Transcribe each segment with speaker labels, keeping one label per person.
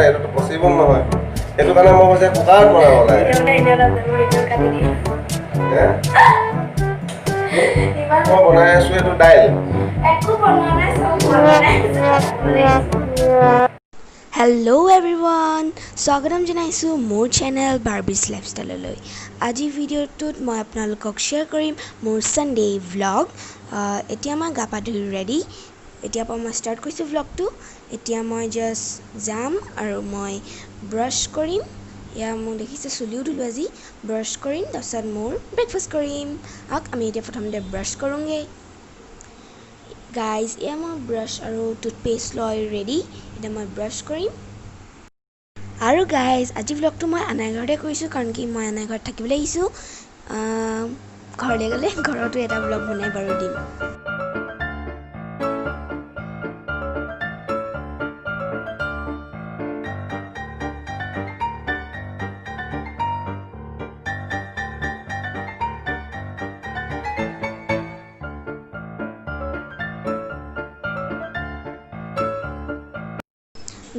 Speaker 1: এইটোতো পচিবল নহয়। সেইটো কাৰণে মই কৈছে কুকাৰত বনাব লাগে। মই বনাই আছো এইটো দাইল।
Speaker 2: হেল্ল' এভৰিৱান, স্বাগতম জনাইছোঁ মোৰ চেনেল বাৰ্বিজ লাইফষ্টাইললৈ। আজিৰ ভিডিঅ'টোত মই আপোনালোকক শ্বেয়াৰ কৰিম মোৰ ছানডে ভ্লগ। এতিয়া মই গা পা ধুই ৰেডি। এতিয়াৰ পৰা মই ষ্টাৰ্ট কৰিছোঁ ভ্লগটো। এতিয়া মই জাষ্ট যাম আৰু মই ব্ৰাছ কৰিম। এয়া মোক দেখিছে, চুলিও ধুলোঁ আজি। ব্ৰাছ কৰিম, তাৰপিছত মোৰ ব্ৰেকফাষ্ট কৰিম। আহক, আমি এতিয়া প্ৰথমতে ব্ৰাছ কৰোঁগৈ। গাইজ, এয়া মই ব্ৰাছ আৰু টুথপেষ্ট লৈ ৰেডি। এতিয়া মই ব্ৰাছ কৰিম। আৰু গাইজ, আজি ভ্লগটো মই আনাই ঘৰতে কৰিছোঁ, কাৰণ কি মই আনাই ঘৰত থাকিবলৈ আহিছোঁ। ঘৰলৈ গ'লে ঘৰতো এটা ভ্লগ বনাই বাৰু দিম।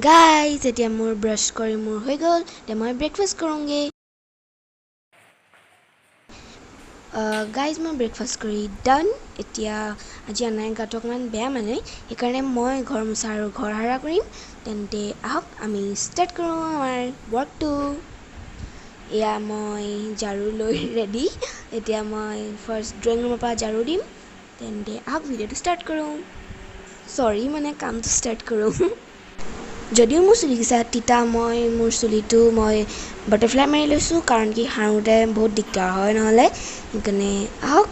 Speaker 2: গাইজ, এতিয়া মোৰ ব্ৰাছ কৰি মোৰ হৈ গ'ল। এতিয়া মই ব্ৰেকফাষ্ট কৰোঁগৈ। গাইজ, মই ব্ৰেকফাষ্ট কৰি ডান। এতিয়া আজি আনাই গাটো অকণমান বেয়া, মানে সেইকাৰণে মই ঘৰ মোচা আৰু ঘৰ সাৰা কৰিম। তেন্তে আহক, আমি ষ্টাৰ্ট কৰোঁ আমাৰ ৱৰ্কটো। এয়া মই ঝাৰু লৈ ৰেডি। এতিয়া মই ফাৰ্ষ্ট ড্ৰয়িং ৰুমৰ পৰা ঝাৰু দিম। তেন্তে আহক, ভিডিঅ'টো ষ্টাৰ্ট কৰোঁ। চৰি, মানে কামটো ষ্টাৰ্ট কৰোঁ। যদিও মোৰ চুলিকেইটা তিতা, মই মোৰ চুলিটো মই বাটাৰফ্লাই মাৰি লৈছোঁ, কাৰণ কি সাৰোঁতে বহুত দিগদাৰ হয় নহ'লে। সেইকাৰণে আহক।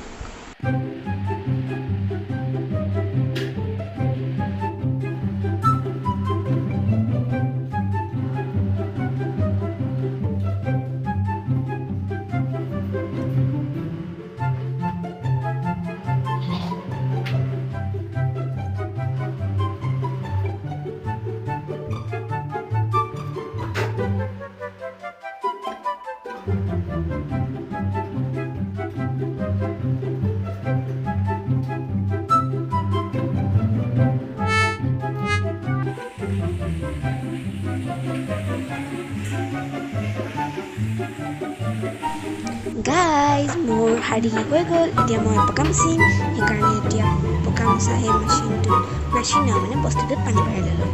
Speaker 2: গাইজ, মোৰ শাৰী হৈ গ'ল। এতিয়া মই পকা মুচিম, সেইকাৰণে এতিয়া পকা মোচা সেই মেচিনটো, মেচিন নহয় মানে বস্তুটোত পানী ভৰাই ল'লোঁ।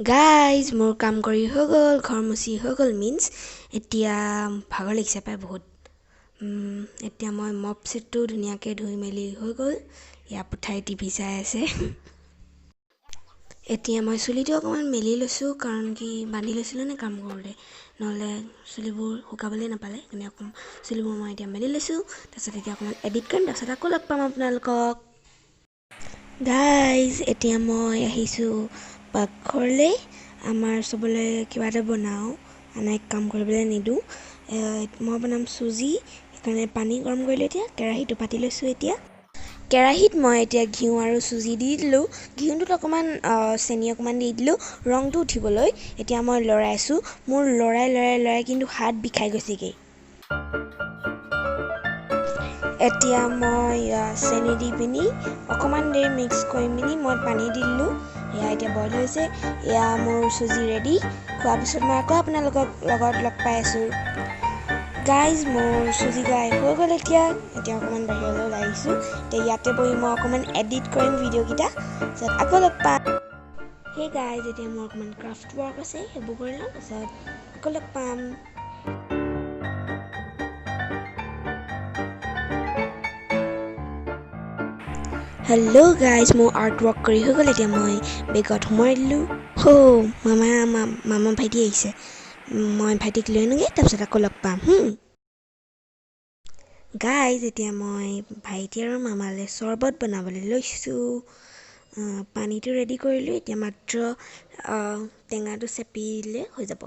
Speaker 2: গাইজ, মোৰ কাম কৰি হৈ গ'ল, ঘৰ মুচি হৈ গ'ল। মিনছ এতিয়া ভাগৰ লাগিছে পাই বহুত। এতিয়া মই মপ ছেটটো ধুনীয়াকৈ ধুই মেলি হৈ গ'ল। এয়া পুঠাই টিভি চাই আছে। এতিয়া মই চুলিটো অকণমান মেলি লৈছোঁ, কাৰণ কি বান্ধি লৈছিলোঁ নে কাম কৰোঁতে, নহ'লে চুলিবোৰ শুকাবলৈ নাপালে। সেইকাৰণে অকণমান চুলিবোৰ মই এতিয়া মেলি লৈছোঁ। তাৰপিছত এতিয়া অকণমান এডিট কৰিম, তাৰপিছত আকৌ লগ পাম আপোনালোকক। গাইজ, এতিয়া মই আহিছোঁ পাকঘৰলৈ। আমাৰ চবলৈ কিবা এটা বনাওঁ, আনাইক কাম কৰিবলৈ নিদিওঁ। মই বনাম চুজি, সেইকাৰণে পানী গৰম কৰিলোঁ। এতিয়া কেৰাহীটো পাতি লৈছোঁ। এতিয়া কেৰাহীত মই এতিয়া ঘিউ আৰু চুজি দি দিলোঁ। ঘিউটোত অকণমান চেনি অকণমান দি দিলোঁ ৰংটো উঠিবলৈ। এতিয়া মই লৰাইছোঁ। মোৰ লৰাই লৰাই লৰাই কিন্তু হাত বিষাই গৈছেগৈ। এতিয়া মই চেনি দি পিনি অকণমান দেৰি মিক্স কৰি পিনি মই পানী দি দিলোঁ। এয়া এতিয়া বইল হৈছে। এয়া মোৰ চুজি ৰেডি। খোৱাৰ পিছত মই আকৌ আপোনালোকক লগত লগ পাই আছোঁ। গাইজ, মোৰ চুজি গাই হৈ গ'ল। এতিয়া এতিয়া অকণমান বাহিৰলৈ ওলাই আহিছোঁ। এতিয়া ইয়াতে বহি মই অকণমান এডিট কৰিম ভিডিঅ'কেইটা, তাৰপিছত আকৌ লগ পাম। সেই গাইজ, এতিয়া মোৰ অকণমান ক্ৰাফ্ট ৱৰ্ক আছে, সেইবোৰ কৰি লওঁ, তাৰপিছত আকৌ লগ পাম। হেল্ল' গাইজ, মোৰ আৰ্ট ৱৰ্ক কৰি হৈ গ'ল। এতিয়া মই বেগত সোমোৱাই দিলোঁ। হ' মামা মামা ভাইটি আহিছে, মই ভাইটিক লৈ আনোগৈ, তাৰপিছত আকৌ লগ পাম। গাইজ, এতিয়া মই ভাইটি আৰু মামালৈ চৰ্বত বনাবলৈ লৈছোঁ। পানীটো ৰেডি কৰিলোঁ, এতিয়া মাত্ৰ টেঙাটো চেপি দিলে হৈ যাব।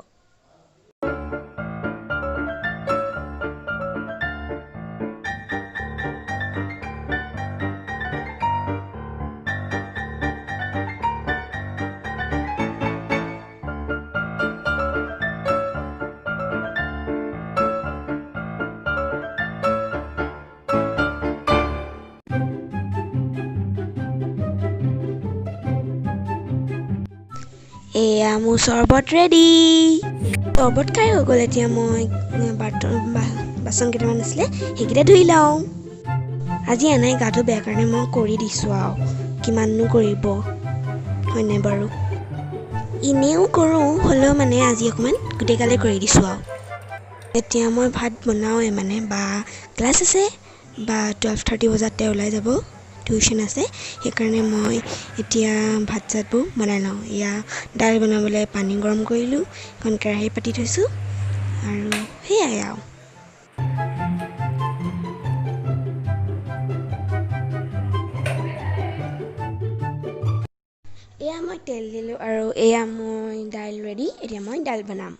Speaker 2: এয়া মোৰ চৰ্বত ৰেডি। চৰ্বত খাই হৈ গ'ল। এতিয়া মই বাচন কেইটামান আছিলে সেইকেইটা ধুই লওঁ। আজি এনাই গাটো বেয়া কাৰণে মই কৰি দিছোঁ আৰু, কিমাননো কৰিব হয়নে বাৰু? এনেও কৰোঁ, হ'লেও মানে আজি অকণমান গোটেইগালে কৰি দিছোঁ আৰু। এতিয়া মই ভাত বনাওঁৱে, মানে বা ক্লাছ আছে বা 12:30 বজাতে ওলাই যাব, টিউশ্যন আছে, সেইকাৰণে মই এতিয়া ভাত চাতবোৰ বনাই লওঁ। এয়া দাইল বনাবলৈ পানী গৰম কৰিলোঁ, এখন কেৰাহী পাতি থৈছোঁ আৰু সেয়াই আৰু। এয়া মই তেল দিলোঁ আৰু এয়া মই দাইল ৰেডি। এতিয়া মই দাইল বনাম।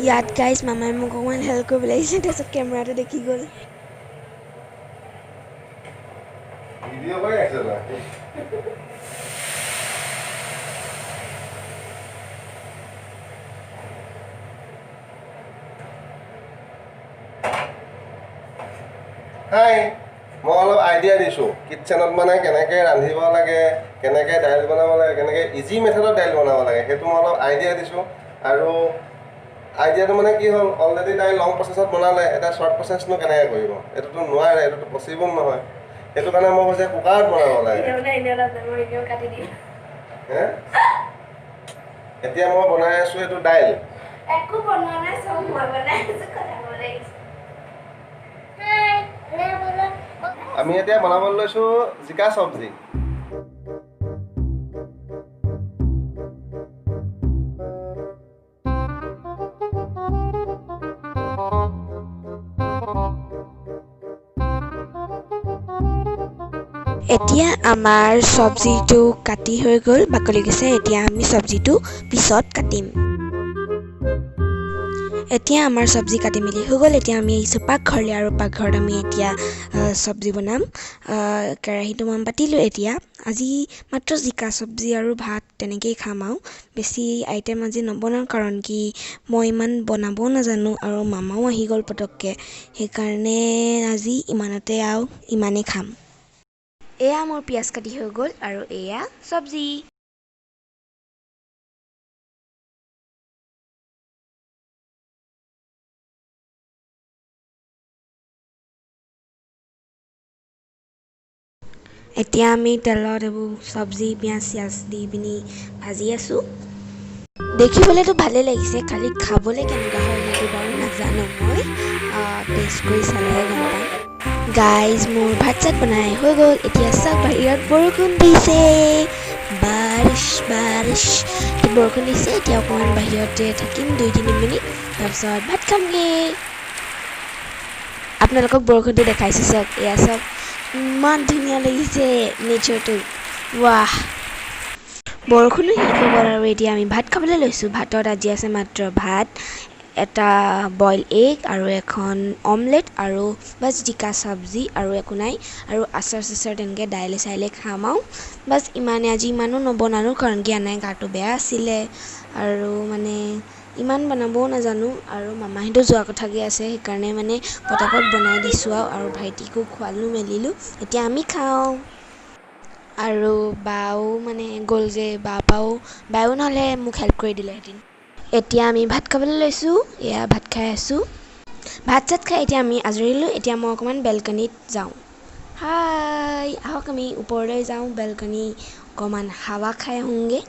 Speaker 2: ইয়াত গাইজ মামাই মোক অকণমান হেল্প কৰিবলৈ আহিছে, তাৰপিছত কেমেৰাটো দেখি গ'ল।
Speaker 1: হাই, মই অলপ আইডিয়া দিছোঁ কিটচেনত মানে কেনেকৈ ৰান্ধিব লাগে, কেনেকৈ দাইল বনাব লাগে, কেনেকৈ ইজি মেথডত দাইল বনাব লাগে, সেইটো মই অলপ আইডিয়া দিছোঁ। আৰু আইডিয়াটো মানে কি হ'ল, অলৰেডি তাই লং প্ৰচেছত বনালে, এটা শ্বৰ্ট প্ৰচেছনো কেনেকৈ কৰিব, এইটোতো নোৱাৰে, এইটোতো পচিবল নহয়। সেইটো কাৰণে মই কৈছে কুকাৰত বনাব লাগে। এতিয়া মই বনাই আছোঁ এইটো দাইল। আমি এতিয়া বনাবলৈ লৈছোঁ জিকা চব্জি।
Speaker 2: এতিয়া আমাৰ চব্জিটো কাটি হৈ গ'ল, বাকলি গৈছে। এতিয়া আমি চব্জিটো পিছত কাটিম। এতিয়া আমাৰ চব্জি কাটি মেলি হৈ গ'ল। এতিয়া আমি আহিছোঁ পাকঘৰলৈ আৰু পাকঘৰত আমি এতিয়া চব্জি বনাম। কেৰাহীটো মই পাতিলোঁ। এতিয়া আজি মাত্ৰ জিকা চব্জি আৰু ভাত তেনেকেই খাম আৰু বেছি আইটেম আজি নবনাওঁ, কাৰণ কি মই ইমান বনাবও নাজানো আৰু মামাও আহি গ'ল পটককৈ, সেইকাৰণে আজি ইমানতে আৰু ইমানেই খাম। এয়া মোৰ পিঁয়াজ কাটি হৈ গ'ল আৰু এয়া চব্জি। এতিয়া আমি তেলত এইবোৰ চব্জি পিঁয়াজ চিয়াজ দি পিনি ভাজি আছোঁ। দেখিবলৈতো ভালেই লাগিছে, খালি খাবলৈ কেনেকুৱা হয় সেইটো বাৰু নাজানো, মই টেষ্ট কৰি চালেহে গম পাম। গাইজ মোৰ ভাত চাত বনাই হৈ গ'ল। এতিয়া চাওক বাহিৰত বৰষুণ দিছে, বাৰিছ বাৰিছ বৰষুণ দিছে। এতিয়া অকণমান বাহিৰতে থাকিম 2-3 মিনিট, তাৰপিছত ভাত খামগৈ। আপোনালোকক বৰষুণটো দেখাইছোঁ, চাওক এয়া চাওক, ইমান ধুনীয়া লাগিছে নেচাৰটো, ৱাহ। বৰষুণো শেষ হৈ গ'ল আৰু এতিয়া আমি ভাত খাবলৈ লৈছোঁ। ভাতত আজি আছে মাত্ৰ ভাত, এটা বইল এগ আৰু এখন অমলেট আৰু বাছ জিকা চব্জি আৰু একো নাই, আৰু আচাৰ চাচাৰ তেনেকৈ দাইলে চাইলে খাম আৰু বাছ ইমানে। আজি ইমানো নবনালোঁ, কাৰণ কি আনাই গাটো বেয়া আছিলে আৰু মানে ইমান বনাবও নাজানো আৰু মামাহঁতো যোৱা কথাগৈ আছে, সেইকাৰণে মানে পটাপট বনাই দিছোঁ আৰু ভাইটিকো খোৱালোঁ মেলিলোঁ। এতিয়া আমি খাওঁ আৰু বাও মানে গ'লগৈ, বায়ো নহ'লে মোক হেল্প কৰি দিলেহেঁতেন। এতিয়া আমি ভাত খাবলৈ লৈছোঁ, এয়া ভাত খাই আছোঁ। ভাত চাত খাই এতিয়া আমি আজৰিলোঁ। এতিয়া মই অকণমান বেলকনিত যাওঁ। হাই, আহক আমি ওপৰলৈ যাওঁ, বেলকনি অকণমান হাৱা খাই আহোঁগৈ।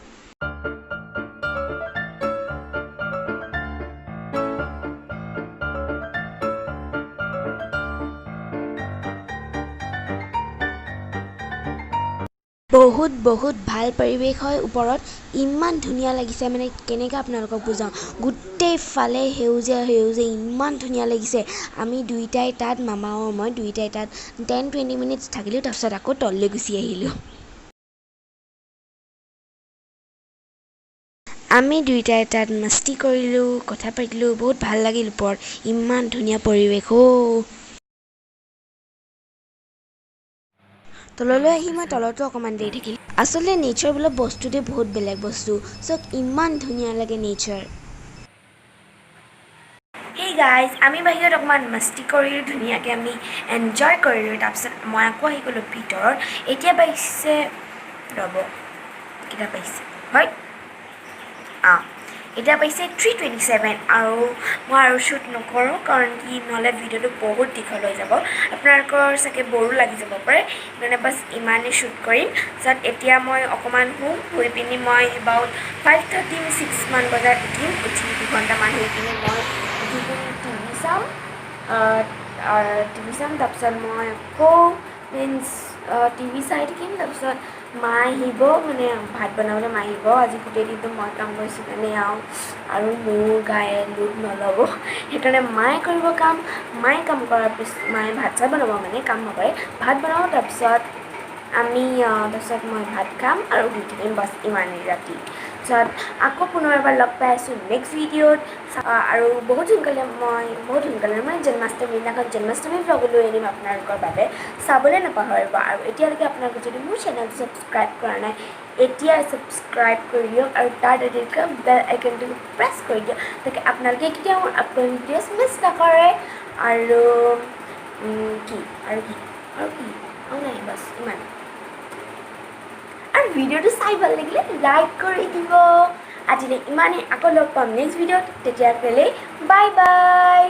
Speaker 2: বহুত বহুত ভাল পৰিৱেশ হয় ওপৰত, ইমান ধুনীয়া লাগিছে, মানে কেনেকৈ আপোনালোকক বুজাওঁ, গোটেইফালে সেউজীয়া সেউজীয়া, ইমান ধুনীয়া লাগিছে। আমি দুইটাই তাত, মামা আৰু মই দুইটাই তাত 10-20 মিনিটছ থাকিলোঁ, তাৰপিছত আকৌ তললৈ গুচি আহিলোঁ। আমি দুইটাই তাত মস্তি কৰিলোঁ, কথা পাতিলোঁ, বহুত ভাল লাগিল ওপৰত, ইমান ধুনীয়া পৰিৱেশ অ'। তললৈ আহি মই তলতো অকণমান দেৰি থাকিলোঁ। আচলতে নেচাৰ বোলা বস্তুটোৱে বহুত বেলেগ বস্তু, চাওক ইমান ধুনীয়া লাগে নেচাৰ। হেই গাইজ, আমি বাহিৰত অকণমান মস্তি কৰিলোঁ, ধুনীয়াকৈ আমি এনজয় কৰিলোঁ। তাৰপিছত মই আকৌ আহি গ'লোঁ ভিতৰত। এতিয়া বাজিছে, ৰ'ব কেইটা বাজিছে, হয় এতিয়া বাজিছে 3:27 আৰু মই আৰু শ্বুট নকৰোঁ, কাৰণ কি নহ'লে ভিডিঅ'টো বহুত দীঘল হৈ যাব, আপোনালোকৰ চাগে ব'ৰো লাগি যাব পাৰে। সেইকাৰণে বাছ ইমানেই শ্বুট কৰিম। তাৰপিছত এতিয়া মই অকণমান শুম, শুই পিনি মই এবাউট 5:30-6 মান বজাত উঠিম, উঠি দুঘণ্টামান শুই পিনি মই উঠি পিনি টিভি চাম, টিভি চাম। তাৰপিছত মই আকৌ মিনছ টিভি চাই থাকিম। তাৰপিছত মা আহিব, মানে ভাত বনাবলৈ মা আহিব। আজি গোটেই দিনটো মই কাম কৰিছোঁ কাৰণে আৰু মোৰ গায়ে লোড নল'ব, সেইকাৰণে মায়ে কৰিব কাম। মায়ে কাম কৰাৰ পিছত মায়ে ভাত চাত বনাব, মানে কাম নকৰে, ভাত বনাব। তাৰপিছত আমি, তাৰপিছত মই ভাত খাম আৰু শুই থাকিম, বাছ ইমানেই ৰাতি। তাৰপিছত আকৌ পুনৰ এবাৰ লগ পাই আছোঁ নেক্সট ভিডিঅ'ত। আৰু বহুত সোনকালে মই, বহুত সোনকালে মানে জন্মাষ্টমীৰ দিনাখন জন্মাষ্টমী ভ্লগ লৈ আনিম আপোনালোকৰ বাবে, চাবলৈ নাপাহৰিব। আৰু এতিয়ালৈকে আপোনালোকে যদি মোৰ চেনেলটো ছাবস্ক্ৰাইব কৰা নাই, এতিয়াই ছাবস্ক্ৰাইব কৰি দিয়ক আৰু তাৰ লগতে বেল আইকনটো প্ৰেছ কৰি দিয়ক, তাকে আপোনালোকে কেতিয়াও মোৰ আপকামিং ভিডিঅ'ছ মিছ নকৰে। আৰু কি আৰু কি আৰু কি আৰু নাই, বাছ ইমানেই। আৰু ভিডিঅ'টো চাই ভাল লাগিলে লাইক কৰি দিব। আজিলৈ ইমানেই, আকৌ লগ পাম নেক্সট ভিডিঅ'ত। তেতিয়ালৈকে বাই বাই।